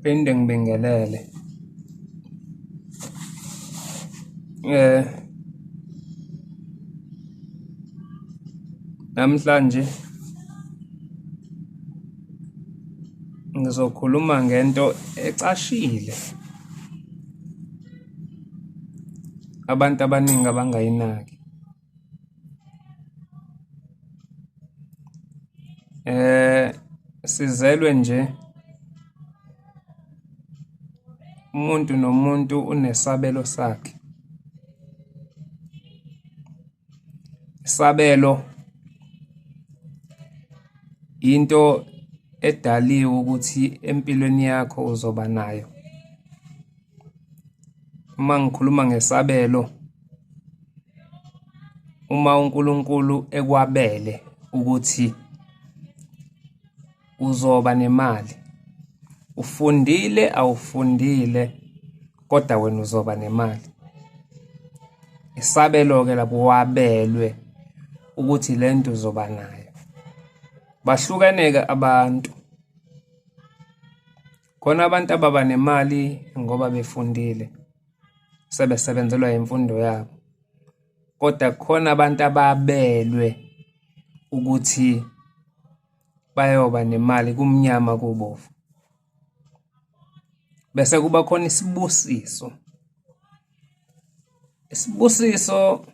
Phinde ngibingelele. Namhlanje ngizokhuluma ngento ecashile abantu abaningi abangayinaki. Sizelwe nje umuntu nomuntu unesabelo sakhe. Isabelo into edaliwe ukuthi empilweni yakho uzoba nayo. Uma ngikhuluma ngesabelo, uma uNkulunkulu ekwabele ukuthi uzoba nemali, ufundile awufundile kodwa wena uzoba nemali. Isabelo-ke lapho wabelwe ukuthi le nto uzoba nayo. Bahlukene-ke abantu. Khona abantu ababa nemali ngoba befundile, sebesebenzelwa imfundo yabo, kodwa kukhona abantu ababelwe ukuthi bayoba nemali kumnyama kubovu. Bese kuba khona isibusiso. Isibusiso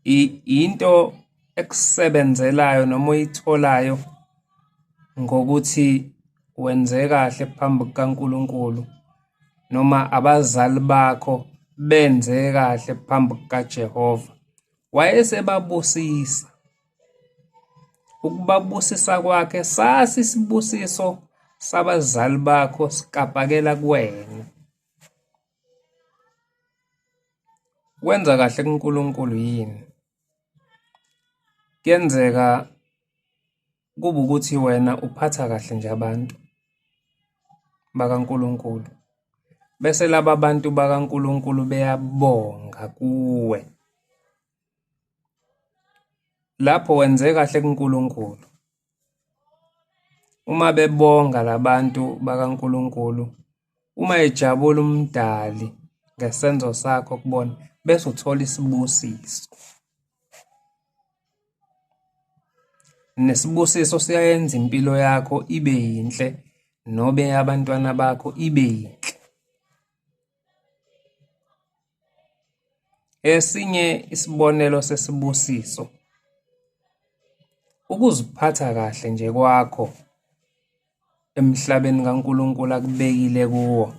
into ekusebenzelayo noma oyitholayo ngokuthi wenze kahle phambi kukaNkulunkulu noma abazali bakho benze kahle phambi kukaJehova, wayesebabusisa. Ukubabusisa kwakhe sasi isibusiso sabazali bakho sikapakela kuwena. Wenza kahle kuNkulunkulu yini? Kuyenzeka kube ukuthi wena uphatha kahle nje abantu bakaNkulunkulu, bese laba bantu bakaNkulunkulu beyabonga kuwe. Lapho wenze kahle kuNkulunkulu. Uma bebonga labantu bakaNkulunkulu, uma ejabula uMdali ngesenzo sakho kubona, bese uthola isibusiso. Nesibusiso siyayenza impilo yakho ibe yinhle nobe eyabantwana bakho ibe yinhle. Esinye isibonelo sesibusiso ukuziphatha kahle nje kwakho emhlabeni kaNkulunkulu akubekile kuwo,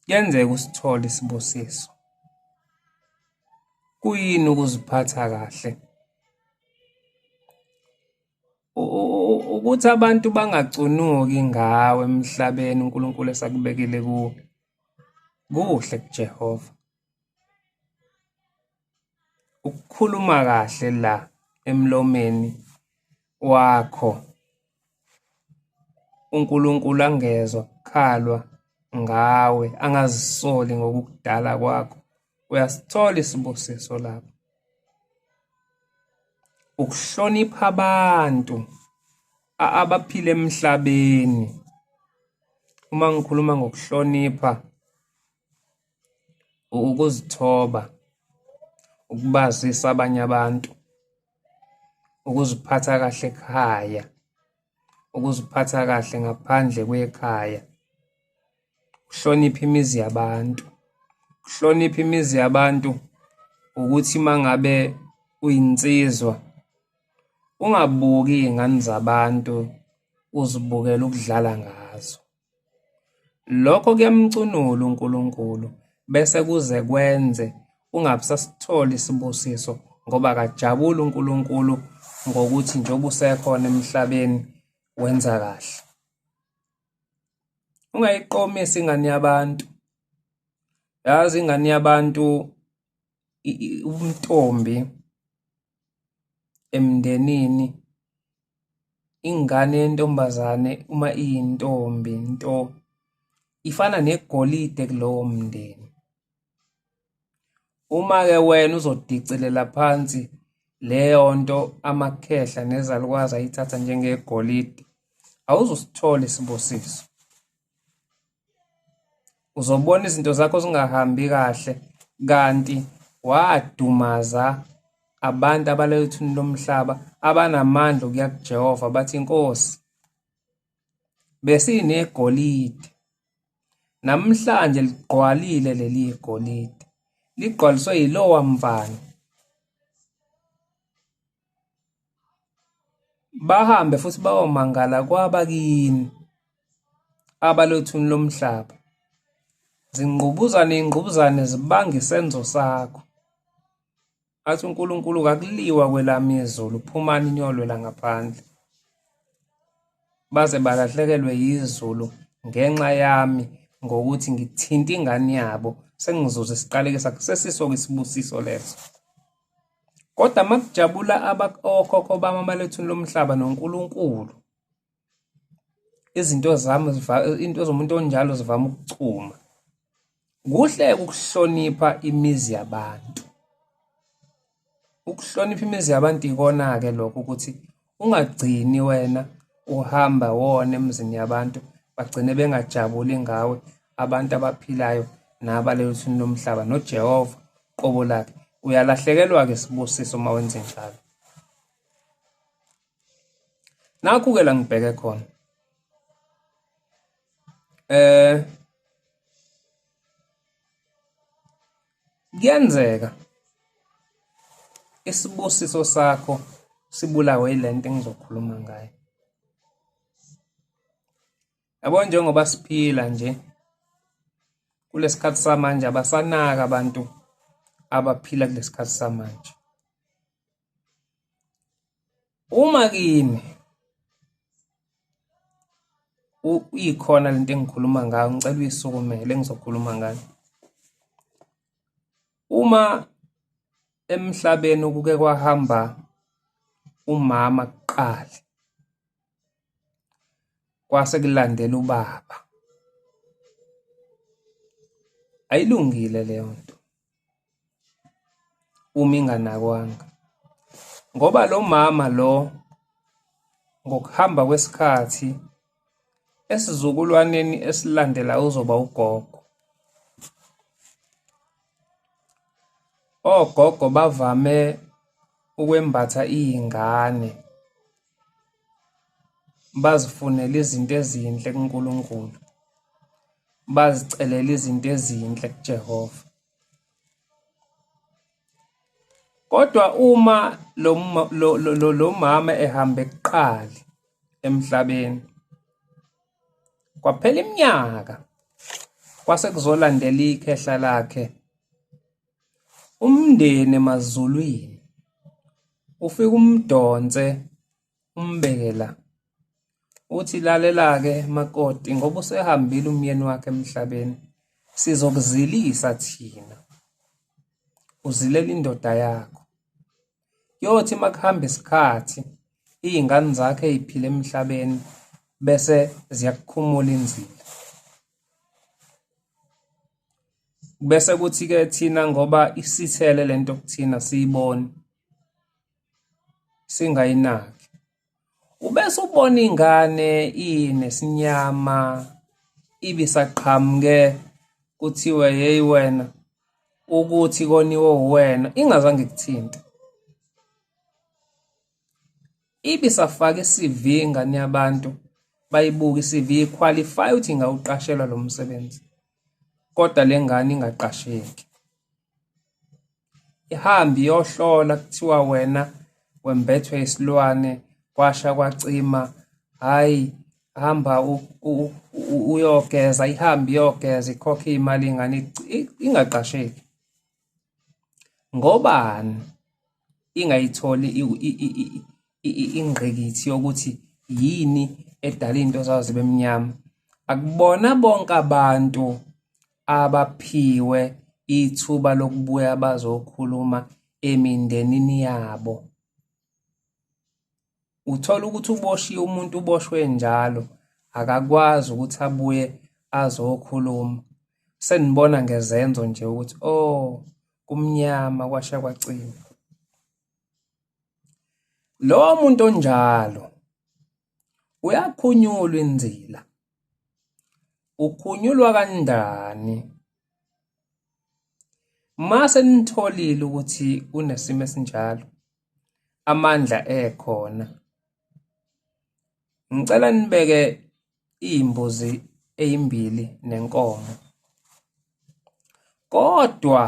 kuyenzeka usithole isibusiso. Kuyini ukuziphatha kahle? Ukuthi abantu bangacunuki ngawe emhlabeni uNkulunkulu esakubekile kuwo, kuhle kuJehova. Ukukhuluma kahle la emlomeni wakho, uNkulunkulu angezwa kukhalwa ngawe, angazisoli ngokukudala kwakho, uyasithola isibusiso lapho. Ukuhlonipha abantu abaphila emhlabeni. Uma ngikhuluma ngokuhlonipha, ukuzithoba, ukubazisa abanye abantu, ukuziphatha kahle ekhaya, ukuziphatha kahle ngaphandle kwekhaya, ukuhlonipha imizi yabantu. Ukuhlonipha imizi yabantu ukuthi uma ngabe uyinsizwa ungabuki iy'ngane zabantu uzibukele ukudlala ngazo. Lokho kuyamcunula uNkulunkulu bese kuze kwenze ungabe usasithola isibusiso ngoba akajabuli uNkulunkulu ngokuthi njengoba usekhona emhlabeni wenza kahle. Ungayiqomisi ingane yabantu. Yazi ingane yabantu ubuntombi emndenini, ingane yentombazane uma iyintombi nto ifana negolide kulowo mndeni. Uma-ke wena uzodicilela phansi leyo nto amakhehla nezalukwazi ayithatha njengegolide, Awuzusithola isibusiso. Uzobona izinto zakho zingahambi kahle kanti wadumaza abantu abalethuni lomhlaba abanamandla okuya kuJehova bathi Nkosi besinegolide namhlanje ligqwalile leli golide ligqwaliswe yilowa mfana. Bahambe futhi bayomangala kwabakini abalothuni lomhlaba. Zingqubuzane ingqubuzane zibanga isenzo sakho. Athi uNkulunkulu kakuliwa kwelami izulu, phumani niyolwela ngaphandle. Baze balahlekelwe yizulu ngenxa yami ngokuthi ngithinte ingane yabo sengizuze isiqalekiso akusesiso-ke isibusiso leso. Kodwa makujabula okhokho bami abalethuni lomhlaba noNkulunkulu, izinto zami into zomuntu onjalo zivame ukuchuma. Kuhle ukuhlonipha imizi yabantu. Ukuhlonipha imizi yabantu ikona-ke lokho ukuthi ungagcini wena uhamba wona emizini yabantu bagcine bengajabuli ngawe abantu abaphilayo nabalelithuni lomhlaba noJehova qobo lakhe. Uyalahlekelwa-ke isibusiso uma wenze njalo. Nakhu-ke la ngibheke khona. Eh kuyenzeka isibusiso sakho sibulawe yilento engizokhuluma ngayo. Yabo njengoba siphila nje kulesikhathi samanje abasanaka abantu abaphila kulesikhathi samanje. Uma kini ikhona lento engikhuluma ngayo ngicela uyisukumele engizokhuluma ngayo. Uma emhlabeni kuke kwahamba umama kuqala kwase kulandela ubaba, ayilungile leyo nto uma inganakwanga ngoba lo mama lo ngokuhamba kwesikhathi esizukulwaneni esilandela uzoba ugogo. Ogogo bavame ukwembatha iy'ngane bazifunele izinto ezinhle kuNkulunkulu, bazicelele izinto ezinhle kuJehova. Kodwa uma lo lo lo mama ehambe kuqala emhlabeni, kwaphela iminyaka kwase kuzolandela ikhehla lakhe, umndeni emaZulwini ufike umdonse umbeke la. Uthi lalela-ke makoti ngoba usehambile umyeni wakhe emhlabeni, sizokuzilisa thina. Uzilela indoda yakho. Kuyothi uma kuhamba isikhathi, iy'ngane zakhe ey'phila emhlabeni bese ziyakukhumula inzila. Bese kuthi-ke thina ngoba isithele le nto kuthina siyibone, singayinaki. Ubese ubona ingane inesinyama ibisaqhamuke kuthiwe yeyi wena ukuthi koniwe uwena ingazange ikuthinte. Ibisafaka i-CV ingane yabantu bayibuke i-CV ikhwalifaya ukuthi ingawuqashelwa lo msebenzi kodwa le ngane ingaqasheki. Ihambe iyohlola kuthiwa wena wembethwe isilwane kwasha kwacima, hhayi hamba uyogeza, ihambe iyogeza ikhokhe iy'mali ingane ingaqasheki. Ngobani ingayitholi ingqikithi yokuthi yini edala iy'nto zawo zibe mnyama? Akubona bonke abantu abaphiwe ithuba lokubuya bazokhuluma emindenini yabo. Uthola ukuthi uboshiwe umuntu uboshwe njalo akakwazi ukuthi abuye azokhuluma. Senibona ngezenzo nje ukuthi oh kumnyama kwasha kwacima. Lowo muntu onjalo Kuyakhunyulwa inzila. Ukhunyulwa kanjani? Mase nitholile ukuthi kunesimo esinjalo, amandla ekhona. Ngicela nibeke iy'mbuzi ey'mbili nenkomo. Kodwa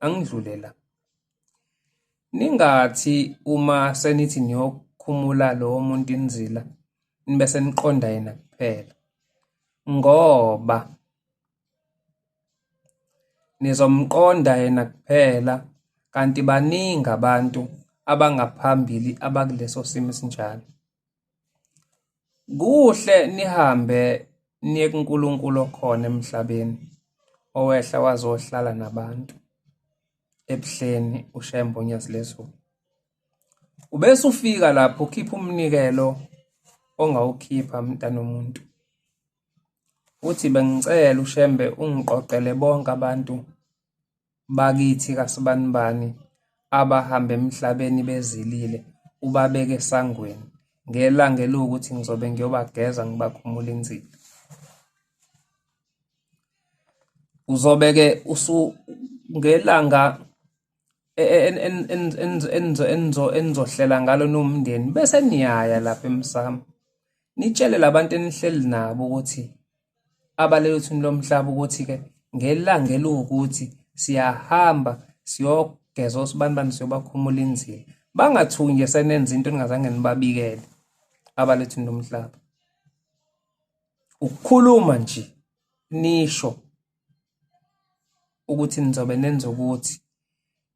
angidlule la. Ningathi uma senithi niyokhumula lowo muntu inzila nibe seniqonda yena kuphela ngoba nizomqonda yena kuphela kanti baningi abantu abangaphambili abakuleso simo esinjalo. Kuhle nihambe niye kuNkulunkulu okhona emhlabeni owehla wazohlala nabantu ebuhleni uShembe uNyazi lwezulu. Ubese ufika lapho ukhipha umnikelo ongawukhipha mntanomuntu. Uthi bengicela uShembe ungiqoqele bonke abantu bakithi kaSibanibani abahamba emhlabeni bezilile ubabeke esangweni ngelanga eliwukuthi ngizobe ngiyobageza ngibakhumula inzilo. Uzobe-ke usu ngelanga enizohlela ngalo niwumndeni bese niyaya lapha emsamo nitshele labantu enihleli nabo ukuthi abalelo thuni lomhlaba ukuthi-ke ngelanga eliwukuthi siyahamba siyogeza osibanibani siyobakhumula inzila bangathuki nje senenza into ningazange nibabikele abalethuni lomhlaba ukukhuluma nje nisho ukuthi nizobe nenza ukuthi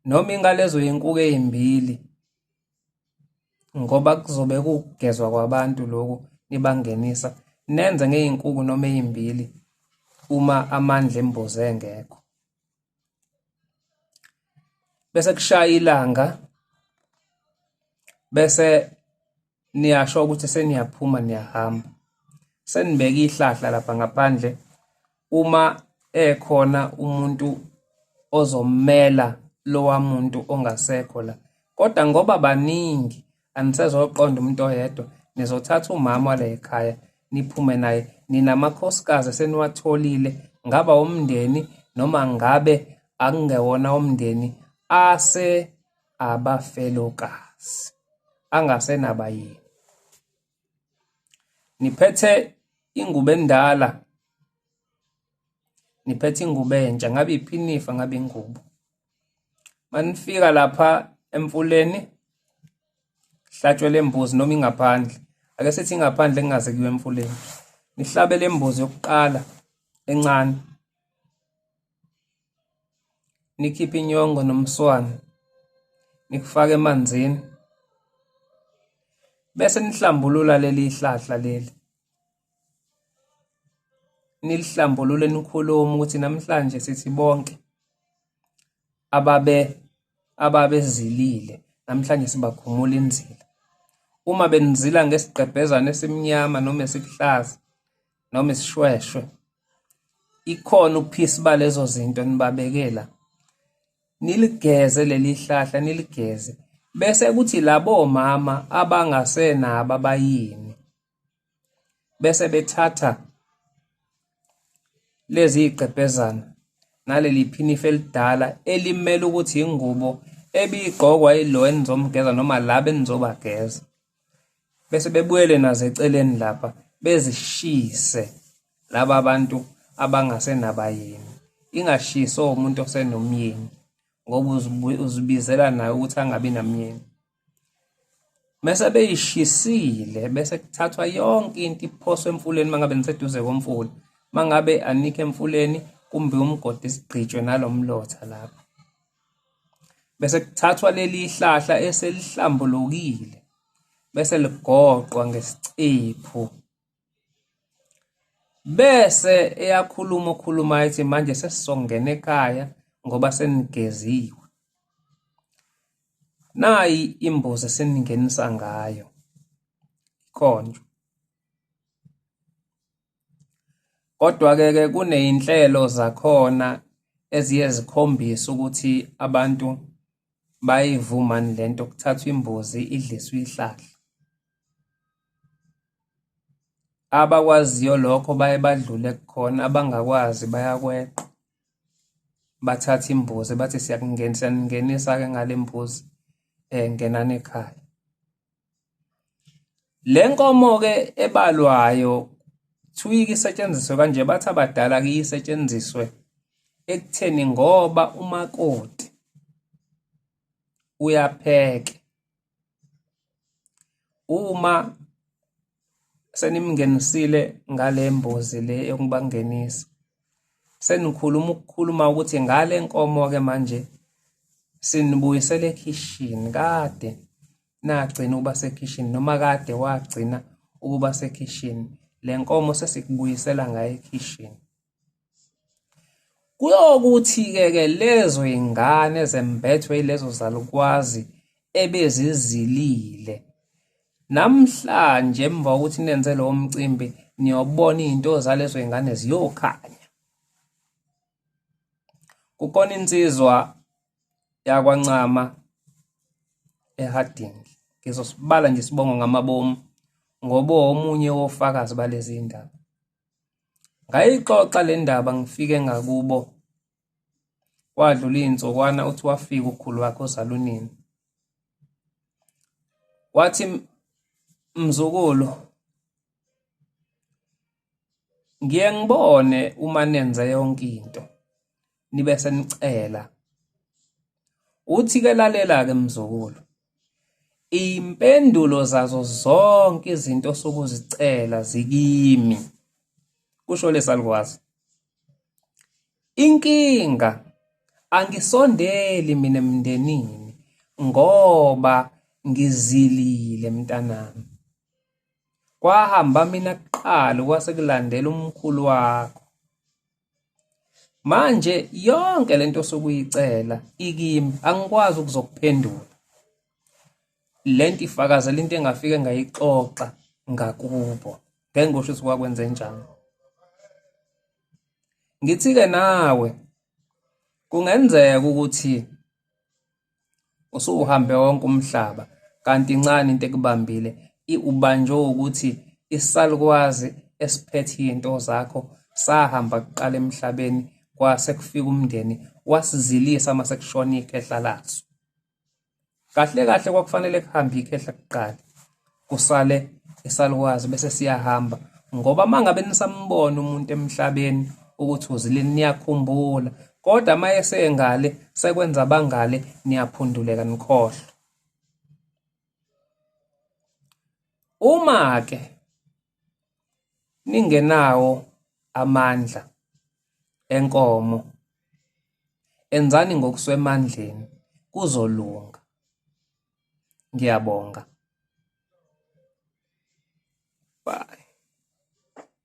noma ingalezo yinkuku ezimbili ngoba kuzobe kugezwa kwabantu lokhu nibangenisa nenze ngey'nkuku noma ey'mbili uma amandla embuzi engekho. Bese kushaya ilanga bese niyasho ukuthi seniyaphuma niyahamba. Senibeke ihlahla lapha ngaphandle uma ekhona umuntu ozommela lowa muntu ongasekho la. Kodwa ngoba baningi anisezoqonda umuntu oyedwa nizothatha umama wala ekhaya niphume naye ninamakhosikazi eseniwatholile ngaba umndeni noma ngabe akungewona umndeni ase abafelokazi angasenabayeni. Niphethe ingubo endala, niphethe ingubo entsha, ngabe iphinifa ngabe ingubo. Manifika lapha emfuleni hlatshwe le mbuzi noma ingaphandle. Ake sithi ingaphandle kungaze kuyiwe emfuleni. Nihlabe le mbuzi yokuqala encane. Nikhiphe inyongo nomswani nikufake emanzini bese nihlambulula leli hlahla leli nilihlambulule nikhulume ukuthi namhlanje sithi bonke ababe ababezilile namhlanje sibakhumula inzila uma benizila ngesigqebhezana esimnyama noma esikuhlaza noma isishweshwe ikhona uphisi balezo zinto nibabekela niligeze leli hlahla niligeze bese kuthi labo mama abangasenabo abayini bese bethatha lezi igqebhezana naleli phinifa elidala elimele ukuthi ingubo ebigqokwa yilo enizomgeza noma laba enizobageza bese bebuyele nazo eceleni lapha bezishise laba bantu abangasenabayeni ingashiswa umuntu osenomyeni ngoba uzibizela naye ukuthi angabi namyeni mese beyishisile bese kuthathwa yonke into iphoswe emfuleni mangabe niseduze komfula mangabe anikho emfuleni kumbe umgodi sigqitshwe nalomlotha lapho Bese kuthathwa leli hlahla eselihlambulukile bese ligoqwa ngesicephu. Bese eyakhuluma okhuluma ethi manje sesizongena ekhaya ngoba senigeziwe. Nayi imbuzi eseningenisa ngayo ikhonjwa. Kodwa-ke ke kuney'nhlelo zakhona eziye zikhombise ukuthi abantu bayayivuma yini le nto kuthathwa imbuzi idliswe ihlahla. Abakwaziyo lokho baye badlule kukhona, abangakwazi bayakweqa. Bathathe imbuzi bathi siyakungenisa siyaningenisa-ke ngale mbuzi ngenani ekhaya. Le nkomo-ke ebalwayo kuthiwa ike isetshenziswe kanje, bathi abadala-ke isetshenziswe ekutheni ngoba umakoti uyapheka. Uma senimngenisile ngale mbuzi le yokubangenisa, senikhuluma ukukhuluma ukuthi ngale nkomo-ke manje sinibuyisela ekhishini kade nagcina ukuba sekhishini noma kade wagcina ukuba sekhishini, le nkomo sesikubuyisela ngayo ekhishini. Kuyokuthi-ke ke lezo yingane ezembethwe yilezo zalukwazi ebezizilile namhlanje emva kokuthi nenze lowo mcimbi niyobona iy'nto zalezo y'ngane ziyokhanya. Kukhona insizwa yakwaNcama eHarding, ngizosibala nje isibongo ngamabomu ngoba omunye wofakazi balezi ndaba. Ngayixoxa le ndaba ngifike ngakubo. Kwadlula iy'nsukwana uthi wafika ukhulu wakhe ozala unina. Wathi mzukulu, ngiye ngibone uma nenze yonke into nibe senicela. Uthi-ke lalela-ke mzukulu, Iy'mpendulo zazo zonke izinto osuke uzicela zikimi, kusho lesalukwazi. Inkinga angisondeli mina emndenini ngoba ngizilile mntanami. Kwahamba mina kuqala kwase kulandela umkhulu wakho. Manje yonke lento osukuyicela ikimi angikwazi ukuzokuphendula. Lento ifakazela into engafike ngayixoxa ngakubo. Ngeke ngisho ukuthi kwakwenze njani. Ngithi-ke nawe kungenzeka ukuthi usuhambe wonke umhlaba kanti incane into ekubambile ubanjwe ukuthi isalukwazi esiphethe iy'nto zakho sahamba kuqala emhlabeni kwase kufika umndeni wasizilisa uma sekushona ikhehla laso. Kahle kahle kwakufanele kuhambe ikhehla kuqala kusale isalukwazi bese siyahamba ngoba uma ngabe nisambona umuntu emhlabeni ukuthi uzile niyakhumbula kodwa uma esengale sekwenza abangale niyaphunduleka nikhohlwe. Uma-ke ningenawo amandla enkomo enzani ngokusemandleni kuzolunga. Ngiyabonga.